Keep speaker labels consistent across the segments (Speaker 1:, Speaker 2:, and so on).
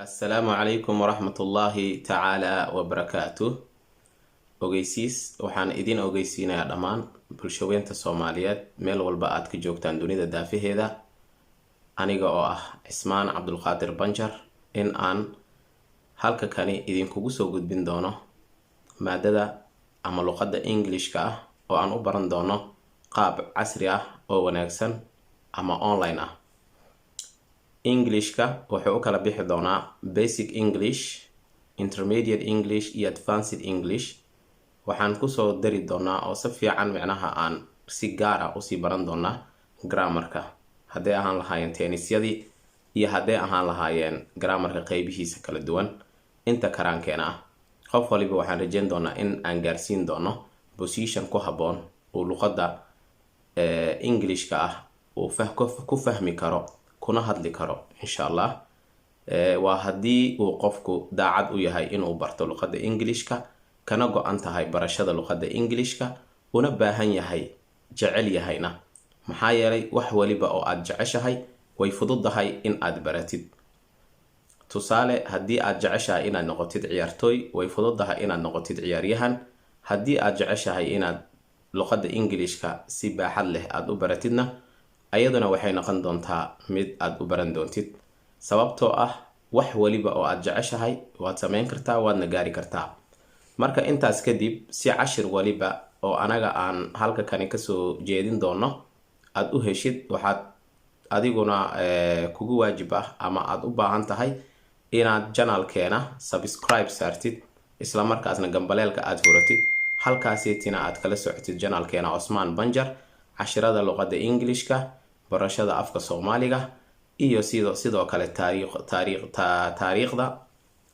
Speaker 1: Assalaamu calaykum waraxmatullaahi tacaala wabarakaatu. Ogeysiis: waxaan idin ogeysiinayaa dhammaan bulshaweynta Soomaaliyeed, meel walba aad ka joogtaan dunida daafaheeda, aniga oo ah Cismaan Cabdulqaadir Banjar, in aan halka kani idinkugu soo gudbin doono maadada ama luqadda Englishka ah, oo aan u baran doono qaab casri ah oo wanaagsan ama online ah. Englishka wuxuu u kala bixi doonaa basic English, intermediate English iyo advanced English. Waxaan kusoo dari doonaa oo si fiican micnaha aan si gaar ah usii baran doonaa grammarka, hadday ahaan lahaayeen tense-yadii iyo hadday ahaan lahaayeen grammarka qeybihiisa kala duwan. Inta karaankeena ah, qof waliba waxaan rajeyn doonaa in aan gaarsiin doono position ku habboon uu luqadda Englishka ah uu ku fahmi karo kuna hadli karo, insha Allah. Waa haddii uu qofku daacad u yahay inuu barto luqadda Englishka, kana go-an tahay barashada luqadda Englishka, una baahan yahay, jecel yahayna. Maxaa yeelay, wax waliba oo aada jeceshahay way fududahay in aad baratid. Tusaale, haddii aad jeceshahay inaad noqotid ciyaartooy, way fududahay inaad noqotid ciyaaryahan. Haddii aad jeceshahay inaad luqadda Englishka si baaxad leh aada u baratidna, ayaduna waxay noqon doontaa mid aada u baran doontid, sababtoo ah wax waliba oo aada jeceshahay waad sameyn kartaa, waadna gaari kartaa. Marka intaas kadib, si cashir waliba oo anaga aan halka kani kasoo jeedin doono aada u heshid, waxaad adiguna kugu waajib ah ama aada u baahan tahay inaad channelkeena subscribe saartid, isla markaasna gambaleelka aada furatid, halkaasina aad kala socotid channelkeena Cosmaan Banjar, cashirada luqadda Englishka, barashada afka Soomaaliga iyo sidoo kale taariikhda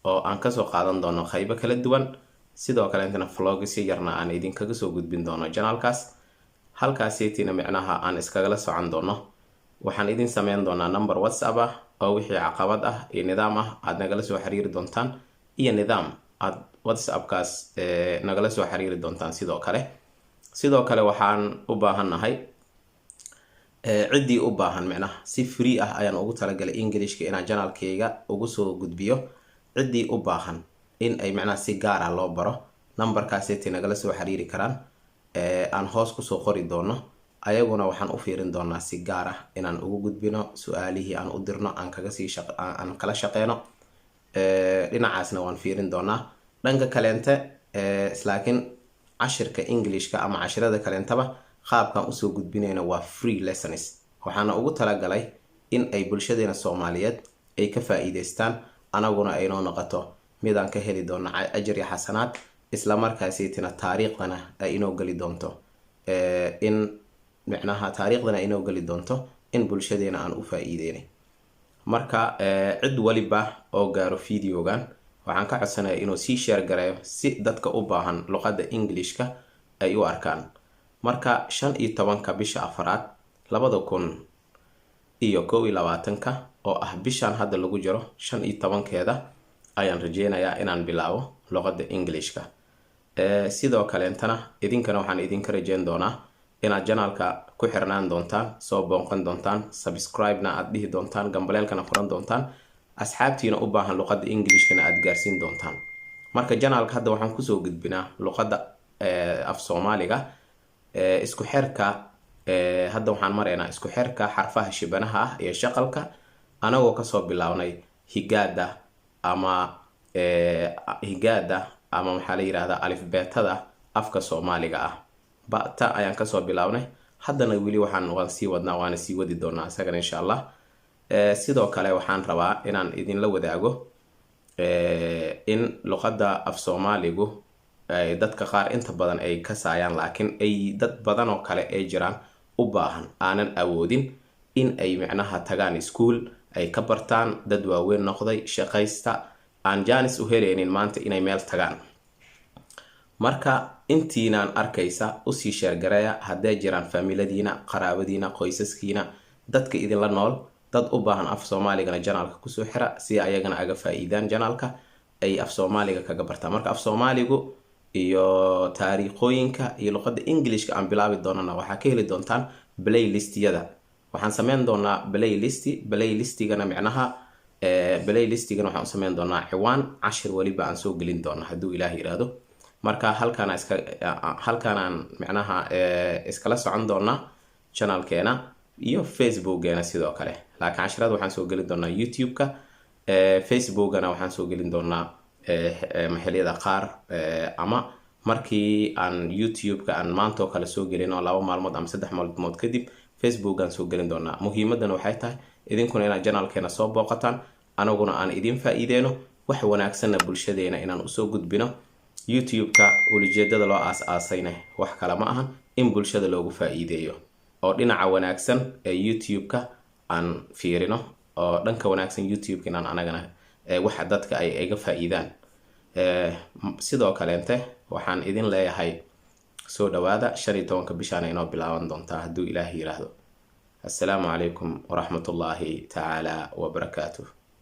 Speaker 1: oo aan kasoo qaadan doono qaybo kala duwan. Sidoo kaleetana vlogs yarna aan idinkaga soo gudbin doono channelkaas, halkaasina micnaha aan iskagala socon doono. Waxaan idin sameyn doonaa number WhatsApp ah oo wixii caqabad ah iyo nidaam ah aad nagala soo xiriiri doontaan, iyo nidaam aad WhatsAppkaas nagala soo xiriiri doontaan. Sidoo kale waxaan u baahannahay ciddii u baahan, micnaha si free ah ayaan ugu talagalay Englishka inaan channelkeyga ugu soo gudbiyo. Ciddii u baahan in ay micnaha si gaar ah loo baro, numberkaasitay nagala soo xiriiri karaan aan hoos kusoo qori doono. Ayaguna waxaan u fiirin doonaa si gaar ah inaan ugu gudbino su-aalihii aan u dirno, aan kaga sii aan kala shaqeyno. Dhinacaasna waan fiirin doonaa. Dhanka kaleente, laakiin cashirka Englishka ama cashirada kaleentaba qaabkan usoo gudbinayna waa free lessons. Waxaana ugu talagalay in ay bulshadeena Soomaaliyeed ay ka faa-iideystaan, anaguna aynoo noqoto midaan ka heli doono ajar iyo xasanaad, islamarkaasiitina taariikhdana ay inoo geli doonto, in micnaha taariikhdana ay inoo geli doonto in bulshadeena aan u faa-iideynay. Marka cid waliba oo gaaro videogan, waxaan ka codsanaya inuu sii share gareeyo si dadka u baahan luqadda Englishka ay u arkaan. Marka 15-ka bisha afaraad 2021-ka, oo ah bishan hadda lagu jiro 15-keeda, ayaan rajeynayaa inaan bilaabo luqadda Englishka. Sidoo kaleentana idinkana waxaan idinka rajeyn doonaa inaad channelka ku xirnaan doontaan, soo booqan doontaan, subscribe-na aad dhihi doontaan, gambaleelkana furan doontaan, asxaabtiina u baahan luqadda Englishkana aada gaarsiin doontaan. Marka channelka hadda waxaan kusoo gudbinaa luqadda af Soomaaliga, isku xerka. Hadda waxaan maraynaa isku xerka xarfaha shibanaha ah iyo shaqalka, anagoo kasoo bilaabnay higaada ama higaada ama maxaa la yirahdaa, alifbeetada afka Soomaaliga ah. Bata ayaan kasoo bilaabnay, haddana weli waan sii wadnaa, waana sii wadi doonaa isagana, insha Allah. Sidoo kale waxaan rabaa inaan idinla wadaago in luqadda af Soomaaligu dadka qaar inta badan ay kasaayaan, laakiin ay dad badan oo kale ay jiraan u baahan, aanan awoodin in ay micnaha tagaan iskuul ay ka bartaan, dad waaweyn noqday, shaqaysta, aan jaanis u helaynin maanta inay meel tagaan. Marka intiinaan arkaysa, usii share gareeya hadday jiraan faamiladiina, qaraabadiina, qoysaskiina, dadka idinla nool, dad u baahan af Soomaaligana channelka kusoo xira, si ayagana aga faa-iidaan channelka, ay af Soomaaliga kaga bartaan. Marka af Soomaaligu iyo taariikhooyinka iyo luqadda Englishka aan bilaabi doonana waxaa ka heli doontaan playlistyada. Waxaan sameyn doonaa playlist. Playlistigana micnaha Playlistigan waxaan u sameyn doonaa ciwaan, cashir weliba aan soo gelin doona, hadduu Ilaah yiraahdo. Marka halkaan iska halkaanaan micnaha iskala socon doonaa channelkeena iyo Facebookgeena sidoo kale. Laakiin cashirada waxaan soo gelin doonaa YouTube-ka, Facebookana waxaan soo gelin doonaa xilliyada qaar, ama markii aan YouTube-ka aan maantoo kale soo gelin oo 2 maalmood ama 3 maalmood kadib Facebookaan soo gelin doonaa. Muhiimadana waxay tahay idinkuna inaad channelkeena soo booqataan, anaguna aan idin faa-iideyno, wax wanaagsanna bulshadeena inaan usoo gudbino. YouTube-ka ulijeedada loo aas-aasayna wax kale ma ahan in bulshada loogu faa-iideeyo, oo dhinaca wanaagsan ee YouTube-ka aan fiirino, oo dhanka wanaagsan YouTube-ka inaan anagana waxa dadka ay iga faa-iidaan. Sidoo kaleente waxaan idin leeyahay soo dhawaada. 15-ka bishaana inoo bilaaban doontaa, hadduu Ilaah yiraahdo. Assalaamu calaykum waraxmatullaahi tacaala wabarakaatuh.